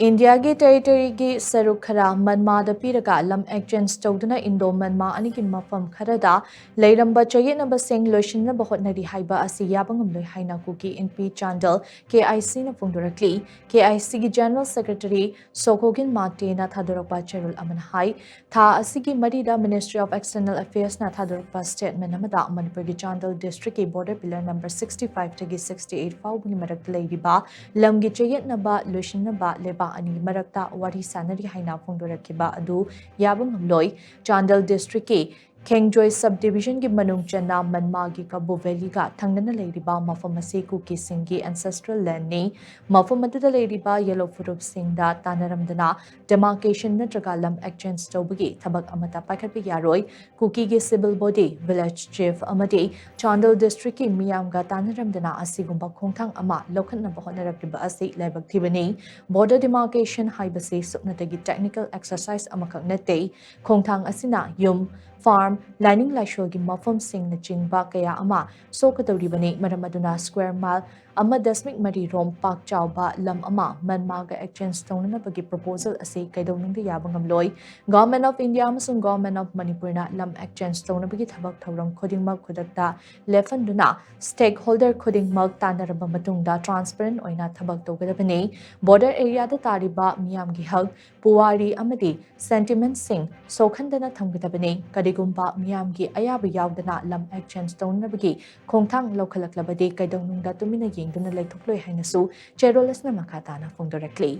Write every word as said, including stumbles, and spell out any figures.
ꯏꯟꯗꯤꯌꯥꯒꯤ ꯇꯦꯔꯤꯇꯣꯔꯤꯒꯤ ꯁꯔꯨꯛ ꯈꯔ ꯃꯟꯃꯥꯗ ꯄꯤꯔꯒ ꯂꯝ ꯑꯦꯛꯆꯦꯟꯖ ꯇꯧꯗꯨꯅ ꯏꯟꯗꯣ ꯃꯟꯃꯥ ꯑꯅꯤꯒꯤ ꯃꯐꯝ ꯈꯔꯗ ꯂꯩꯔꯝꯕ ꯆꯌꯦꯠꯅꯕꯁꯤꯡ ꯂꯣꯏꯁꯤꯟꯅꯕ ꯍꯣꯠꯅꯔꯤ ꯍꯥꯏꯕ ꯑꯁꯤ ꯌꯥꯕ ꯉꯝꯂꯣꯏ ꯍꯥꯏꯅ ꯀꯨꯀꯤ ꯏꯟꯄꯤ ꯆꯥꯟꯗꯦꯜ ꯀꯦ ꯑꯥꯏ ꯁꯤꯅ ꯐꯣꯡꯗꯣꯔꯛꯂꯤ꯫ ꯀꯦ ꯑꯥꯏ ꯁꯤꯒꯤ ꯖꯦꯅꯔꯦꯜ ꯁꯦꯀ꯭ꯔꯦꯇꯔꯤ ꯁꯣꯈꯣꯒꯤꯟ ꯃꯥꯇꯦꯅ ꯊꯥꯗꯣꯔꯛꯄ ꯆꯦꯔꯣꯜ ꯑꯃꯅ ꯍꯥꯏ, ꯊꯥ ꯑꯁꯤꯒꯤ ꯃꯔꯤꯗ Ministry of External Affairsꯅ ꯊꯥꯗꯣꯔꯛꯄ statement ꯑꯃꯗ ꯃꯅꯤꯄꯨꯔꯒꯤ Chandel districtꯀꯤ border pillar number sixty fiveꯇꯒꯤ sixty eight ꯐꯥꯎꯕꯒꯤ ꯃꯔꯛꯇ ꯂꯩꯔꯤꯕ ꯂꯝꯒꯤ ꯆꯌꯦꯠꯅꯕ ꯂꯣꯏꯁꯤꯟꯅꯕ ꯂꯩꯕꯥꯛ ꯑꯅꯤꯒꯤ ꯃꯔꯛꯇ ꯋꯥꯔꯤ ꯁꯥꯅꯔꯤ ꯍꯥꯏꯅ ꯐꯣꯡꯗꯣꯔꯛꯈꯤꯕ ꯑꯗꯨ ꯌꯥꯕ ꯉꯝꯂꯣꯏ꯫ ꯆꯥꯟꯗꯦꯜ districtꯀꯤ ꯈꯦꯡꯖꯣꯏ subdivisionꯒꯤ ꯃꯅꯨꯡ ꯆꯟꯅ ꯃꯟꯃꯥꯒꯤ ꯀꯕꯨ valleyꯒ ꯊꯪꯅꯅ ꯂꯩꯔꯤꯕ ꯃꯐꯝ ꯑꯁꯤ ꯀꯨꯀꯤꯁꯤꯡꯒꯤ ancestral landꯅꯤ꯫ ꯃꯐꯝ ꯑꯗꯨꯗ ꯂꯩꯔꯤꯕ ꯌꯦꯜꯂꯣ ꯐꯨꯔꯨꯞꯁꯤꯡꯗ ꯇꯥꯟꯅꯔꯝꯗꯅ demarcation ꯅꯠꯇ꯭ꯔꯒ ꯂꯝ exchange ꯇꯧꯕꯒꯤ ꯊꯕꯛ ꯑꯃꯠꯇ ꯄꯥꯏꯈꯠꯄ ꯌꯥꯔꯣꯏ꯫ ꯀꯨꯀꯤꯒꯤ civil body, village chief ꯑꯃꯗꯤ ꯆꯥꯟꯗꯦꯜ districtꯀꯤ ꯃꯤꯌꯥꯝꯒ ꯇꯥꯟꯅꯔꯝꯗꯅ ꯑꯁꯤꯒꯨꯝꯕ ꯈꯣꯡꯊꯥꯡ ꯑꯃ ꯂꯧꯈꯠꯅꯕ ꯍꯣꯠꯅꯔꯛꯂꯤꯕ ꯑꯁꯤ ꯂꯥꯏꯕꯛ ꯊꯤꯕꯅꯤ꯫ Border demarcation ꯍꯥꯏꯕꯁꯤ ꯁꯨꯞꯅꯇꯒꯤ technical exercise ꯑꯃꯈꯛ ꯅꯠꯇꯦ꯫ ꯈꯣꯡꯊꯥꯡ ꯑꯁꯤꯅ ꯌꯨꯝ, farm, ꯂꯥꯏꯅꯤꯡ ꯂꯥꯏꯁꯣꯜꯒꯤ ꯃꯐꯝꯁꯤꯡꯅꯆꯤꯡꯕ ꯀꯌꯥ ꯑꯃ ꯁꯣꯛꯀꯗꯧꯔꯤꯕꯅꯤ꯫ ꯃꯔꯝ ꯑꯗꯨꯅ square mile ꯑꯃ ꯗꯁꯃꯤꯛ ꯃꯔꯤ ꯔꯣꯝ ꯄꯥꯛ ꯆꯥꯎꯕ ꯂꯝ ꯑꯃ ꯃꯟꯃꯥꯒ exchange ꯇꯧꯅꯅꯕꯒꯤ proposal ꯑꯁꯤ ꯀꯩꯗꯧꯅꯨꯡꯗ ꯌꯥꯕ ꯉꯝꯂꯣꯏ꯫ Government of India ꯑꯃꯁꯨꯡ Government of ꯃꯅꯤꯄꯨꯔꯅ ꯂꯝ exchange ꯇꯧꯅꯕꯒꯤ ꯊꯕꯛ ꯊꯧꯔꯝ ꯈꯨꯗꯤꯡꯃꯛ ꯈꯨꯗꯛꯇ ꯂꯦꯞꯍꯟꯗꯨꯅ stakeholder ꯈꯨꯗꯤꯡꯃꯛ ꯇꯥꯟꯅꯔꯕ ꯃꯇꯨꯡꯗ transparent ꯑꯣꯏꯅ ꯊꯕꯛ ꯇꯧꯒꯗꯕꯅꯤ꯫ Border areaꯗ ꯇꯥꯔꯤꯕ ꯃꯤꯌꯥꯝꯒꯤ ꯍꯛ, ꯄꯨꯋꯥꯔꯤ ꯑꯃꯗꯤ sentimentꯁꯤꯡ ꯁꯣꯛꯍꯟꯗꯅ ꯊꯝꯒꯗꯕꯅꯤ꯫ ꯀꯔꯤꯒꯨꯝꯕ ꯃꯤꯌꯥꯝꯒꯤ ꯑꯌꯥꯕ ꯌꯥꯎꯗꯅ ꯂꯝ exchange ꯇꯧꯅꯕꯒꯤ ꯈꯣꯡꯊꯥꯡ ꯂꯧꯈꯠꯂꯛꯂꯕꯗꯤ ꯀꯩꯗꯧꯅꯨꯡꯗ ꯇꯨꯃꯤꯟꯅ ꯌꯦꯡꯗꯨꯅ ꯂꯩꯊꯣꯛꯂꯣꯏ ꯍꯥꯏꯅꯁꯨ ꯆꯦꯔꯣꯜ ꯑꯁꯤꯅ ꯃꯈꯥ ꯇꯥꯅ ꯐꯣꯡꯗꯣꯔꯛꯂꯤ꯫